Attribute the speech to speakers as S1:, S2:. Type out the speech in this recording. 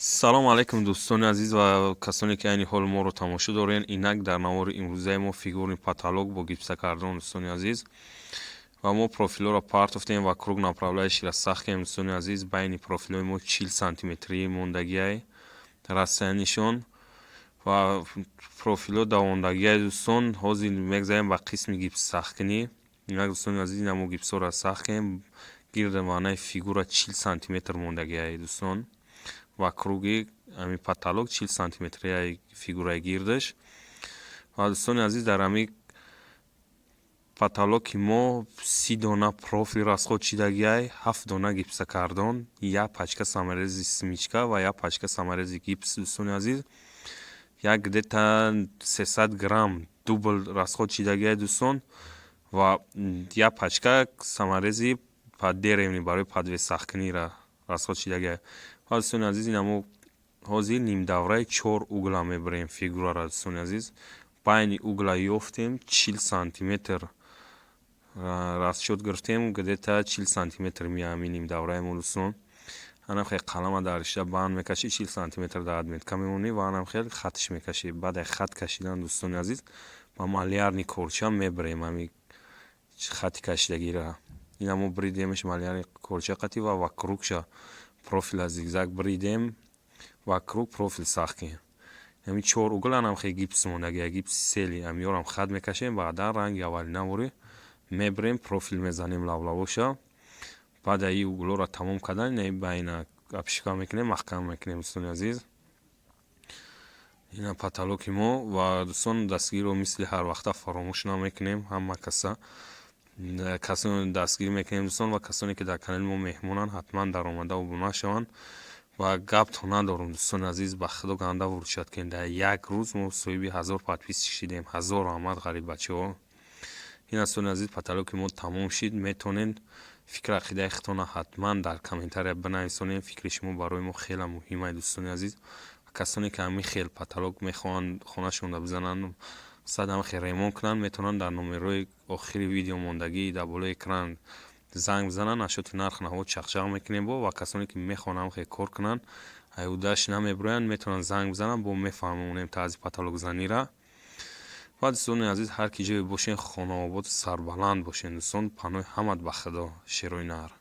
S1: Салому алайкум, дӯстони азиз ва касоне, ки айни ҳол моро тамошо доред. Инак, дар навори имрӯзаи мо фигурный потолок бо гипсокартон, дӯстони азиз. Ва мо профилҳоро партофтем ва круг направляющийро сахт кардем, дӯстони азиз. Байни профилҳои мо 40 сантиметрӣ мондагиай расстояниешон ва профилҳо давондагиай, дӯстон. Ҳозир мегзарем ба қисми гипс сахткунӣ. Инак, дӯстони азиз, ина мо гипсҳоро сахт кардем. Гирди маънаи фигура 40 сантиметр мондагиай, дӯстон, ва круги ҳамин потолок 40 сантиметрияи фигураи гирдаш. Ва, дӯстони азиз, дар ҳамин потолоки мо 30 дона профил расход шидагиай, ҳафт дона гипсокартон, як пачка саморези смычка ва як пачка саморези гипс, дӯстони азиз. Як где-то 300 грамм дубл расход шидагиай, дӯстон, ва як пачка саморези деревный барои подвес сахткунира расход шидагиай. Ва, дӯстони азиз, ина мо ҳозир нимдавраи чор угла мебарем фигурара, дӯстони азиз. Байни угла ёфтем, 40 сантиметр расчёт гирифтем, где-то 40 сантиметр меяд ҳамин нимдавраи мо, дӯстон. Анам хел қалама дар ришта банд мекашӣ, 40 сантиметр дар отметка мемонӣ ва анам хел хатш мекашӣ. Баъд аз хат кашидан, дӯстони азиз, ба малярный корча мебарем ҳамин хати кашидагиро. Ина мо бридемш малярный корча қатӣ ва вокругша профила зигзаг бридем, вокруг профил сахт кунем. Ҳамин чор угл анам хел гипс мондагия, гипси сели. Ҳамиёрам хат мекашем, баъдан ранги аввалинавори мебарем, профил мезанем лавлавоша. Баъд аи углҳоро тамом кардан, ина байна обшивка мекунем, маҳкам мекунем, дӯстони азиз. Ина потолоки мо. Ва, дӯстон, дастгириро мисли ҳарвақта фаромӯш намекунем. Ҳама каса касоне дастгирӣ мекунем, дӯстон, ва касоне, ки дар канали мо меҳмонанд, ҳатман даромада обуна шаванд. Ва гаптон надорам, дӯстони азиз, ба худо ганда выручать кунед. Дар як рӯз мо соҳиби 1000 подписчик шидем. Ҳазор раҳмат, ғариббачаҳо. Ин, дӯстони азиз, потолоки мо тамом шид. Метавонед фикр ақидаи худтонро ҳатман дар комментария бинависонед. Фикри шумо барои мо хеле муҳим аст, дӯстони азиз. Касоне, ки ҳамин хел потолок мехоҳанд хонашонро бизананд, сад ҳама хел ремонт кунанд, метавонанд дар номерҳои охири видео мондагӣ дар болои экран занг бизананд. Насчёти нарх наво чақчақ мекунем бо. Ва касоне, ки мехоҳанд ҳама хел кор кунанд, аюдаш намебироянд, метавонанд занг бизананд, бо мефаҳмонем тарзи потолокзанира. Ва, дӯстони азиз, ҳар ки ҷое бошед, хонаободу сарбаланд бошед, дӯстон. Паноҳи ҳамат ба худо, шерои нар.